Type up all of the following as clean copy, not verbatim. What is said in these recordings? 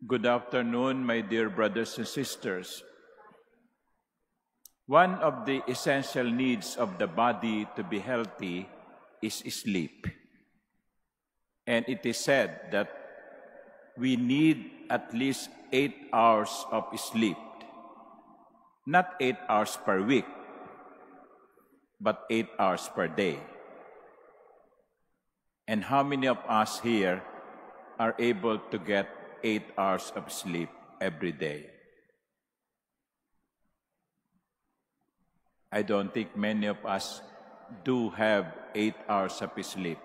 Good afternoon, my dear brothers and sisters. One of the essential needs of the body to be healthy is sleep. And it is said that we need at least 8 hours of sleep. Not 8 hours per week, but 8 hours per day. And how many of us here are able to get 8 hours of sleep every day? I don't think many of us do have 8 hours of sleep.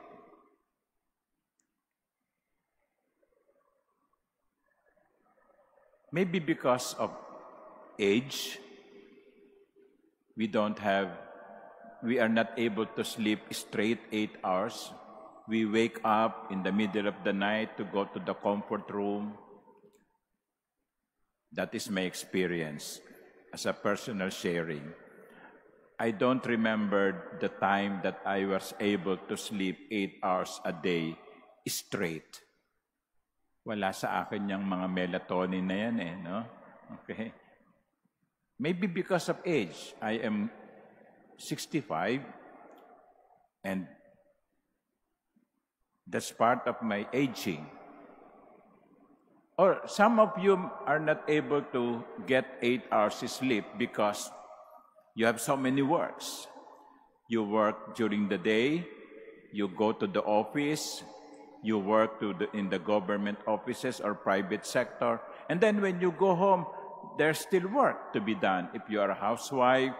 Maybe because of age, we are not able to sleep straight 8 hours. We wake up in the middle of the night to go to the comfort room. That is my experience as a personal sharing. I don't remember the time that I was able to sleep 8 hours a day straight. Wala sa akin yung mga melatonin na yan no? Okay. Maybe because of age. I am 65 and that's part of my aging. Or some of you are not able to get 8 hours sleep because you have so many works. You work during the day, you go to the office, you work in the government offices or private sector, and then when you go home, there's still work to be done. If you are a housewife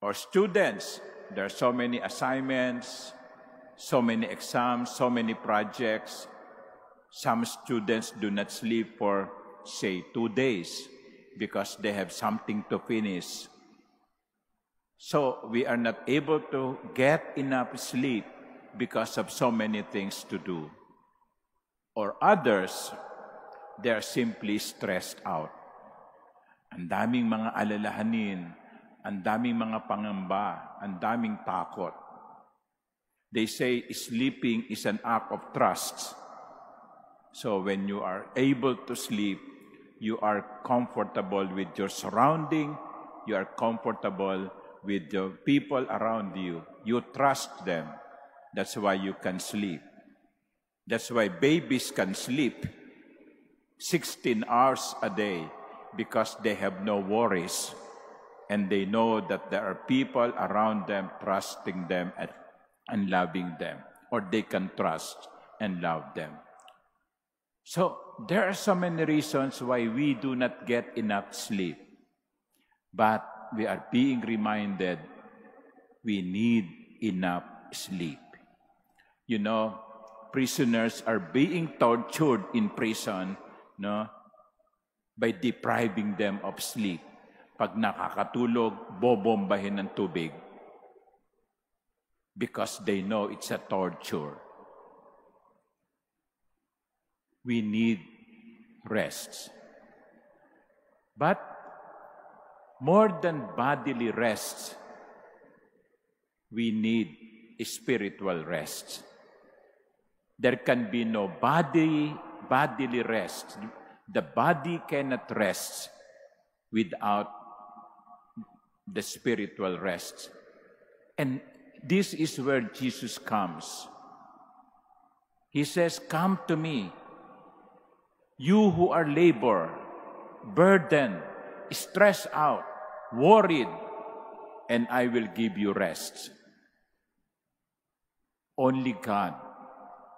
or students, there are so many assignments, so many exams, so many projects. Some students do not sleep for, say, 2 days because they have something to finish. So we are not able to get enough sleep because of so many things to do. Or others, they are simply stressed out. Ang daming mga alalahanin, ang daming mga pangamba, ang daming takot. They say sleeping is an act of trust. So when you are able to sleep, you are comfortable with your surrounding, you are comfortable with the people around you. You trust them. That's why you can sleep. That's why babies can sleep 16 hours a day because they have no worries and they know that there are people around them trusting them and loving them, or they can trust and love them. So there are so many reasons why we do not get enough sleep. But we are being reminded we need enough sleep. You know, prisoners are being tortured in prison, no, by depriving them of sleep. Pag nakakatulog, bobombahin ng tubig. Because they know it's a torture. We need rest. But more than bodily rest, we need spiritual rest. There can be no bodily rest. The body cannot rest without the spiritual rest. And this is where Jesus comes. He says, "Come to me, you who are burdened, stressed out, worried, and I will give you rest." Only God,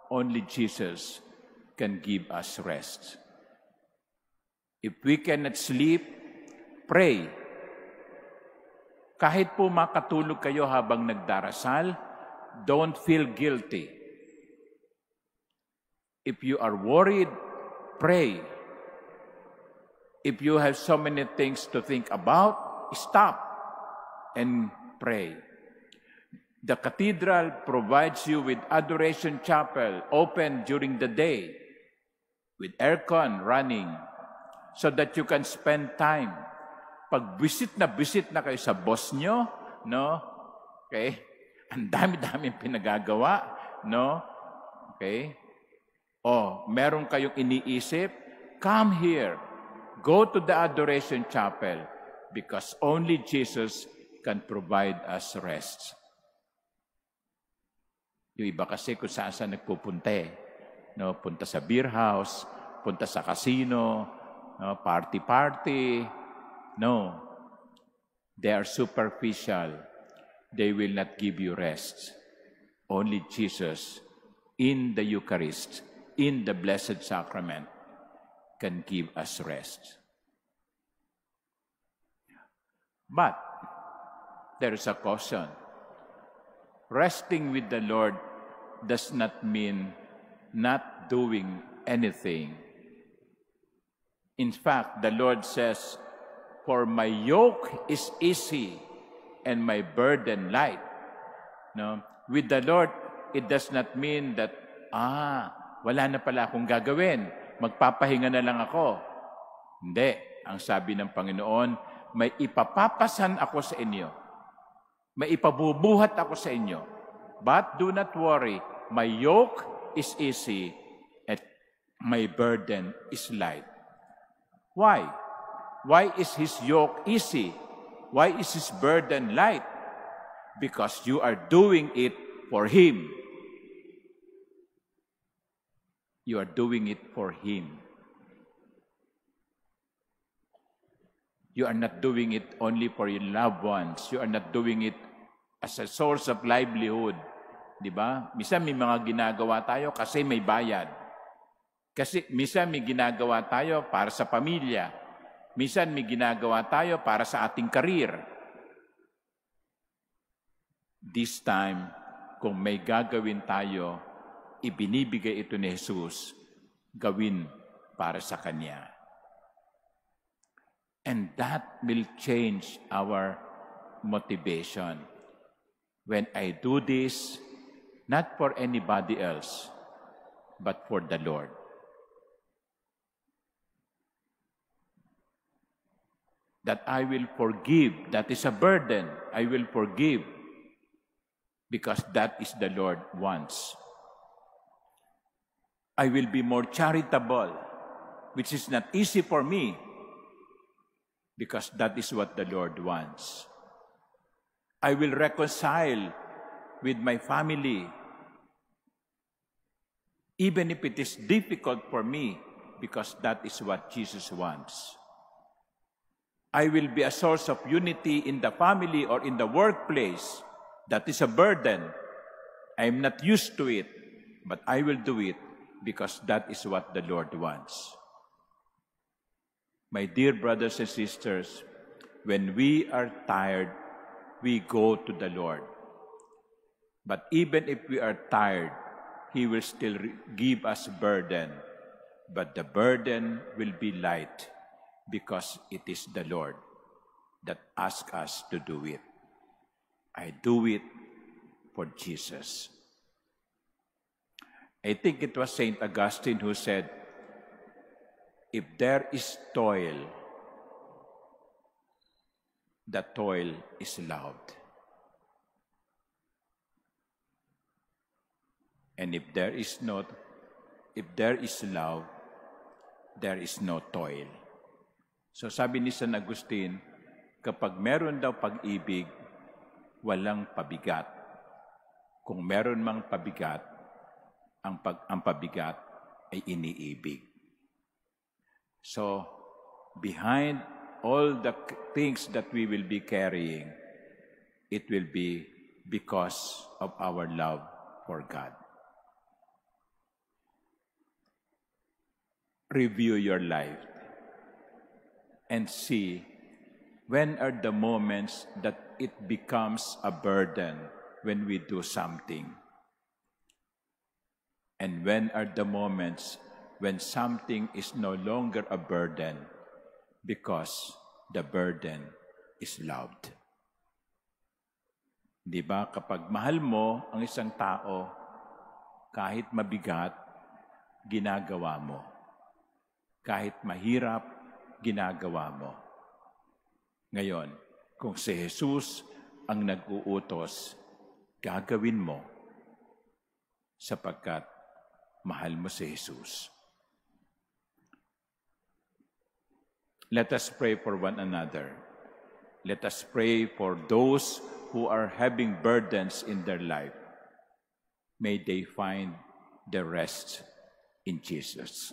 only Jesus can give us rest. If we cannot sleep, pray. Kahit po makatulog kayo habang nagdarasal, don't feel guilty. If you are worried, pray. If you have so many things to think about, stop and pray. The cathedral provides you with adoration chapel open during the day with aircon running so that you can spend time. Pag visit na kayo sa boss nyo, no? Okay? Ang dami-daming pinagagawa, no? Okay? O meron kayong iniisip, come here. Go to the Adoration Chapel because only Jesus can provide us rest. Yung iba kasi kung saan nagpupunta No, punta sa beer house, punta sa casino, no, party. No. They are superficial. They will not give you rest. Only Jesus in the Eucharist, in the Blessed Sacrament, can give us rest. But there is a caution. Resting with the Lord does not mean not doing anything. In fact, the Lord says, "For my yoke is easy and my burden light." No? With the Lord, it does not mean that, wala na pala akong gagawin. Magpapahinga na lang ako. Hindi. Ang sabi ng Panginoon, may ipapapasan ako sa inyo. May ipabubuhat ako sa inyo. But do not worry, my yoke is easy and my burden is light. Why? Why is His yoke easy? Why is His burden light? Because you are doing it for Him. You are doing it for Him. You are not doing it only for your loved ones. You are not doing it as a source of livelihood. Diba? Minsan may mga ginagawa tayo kasi may bayad. Kasi minsan may ginagawa tayo para sa pamilya. Minsan may ginagawa tayo para sa ating karir. This time, kung may gagawin tayo, ibinibigay ito ni Jesus, gawin para sa Kanya. And that will change our motivation. When I do this, not for anybody else, but for the Lord. That I will forgive, that is a burden. I will forgive because that is the Lord wants. I will be more charitable, which is not easy for me, because that is what the Lord wants. I will reconcile with my family, even if it is difficult for me, because that is what Jesus wants. I will be a source of unity in the family or in the workplace. That is a burden. I am not used to it, but I will do it because that is what the Lord wants. My dear brothers and sisters, when we are tired, we go to the Lord. But even if we are tired, He will still give us burden. But the burden will be light because it is the Lord that asks us to do it. I do it for Jesus. I think it was St. Augustine who said, if there is toil, the toil is loud. And if there is love, there is no toil. So sabi ni San Agustin, kapag meron daw pag-ibig, walang pabigat. Kung meron mang pabigat, ang pabigat ay iniibig. So, behind all the things that we will be carrying, it will be because of our love for God. Review your life and see when are the moments that it becomes a burden when we do something. And when are the moments when something is no longer a burden because the burden is loved. Di ba? Kapag mahal mo ang isang tao, kahit mabigat, ginagawa mo. Kahit mahirap, ginagawa mo. Ngayon, kung si Jesus ang nag-uutos, gagawin mo sapagkat mahal mo si Jesus. Let us pray for one another. Let us pray for those who are having burdens in their life. May they find the rest in Jesus.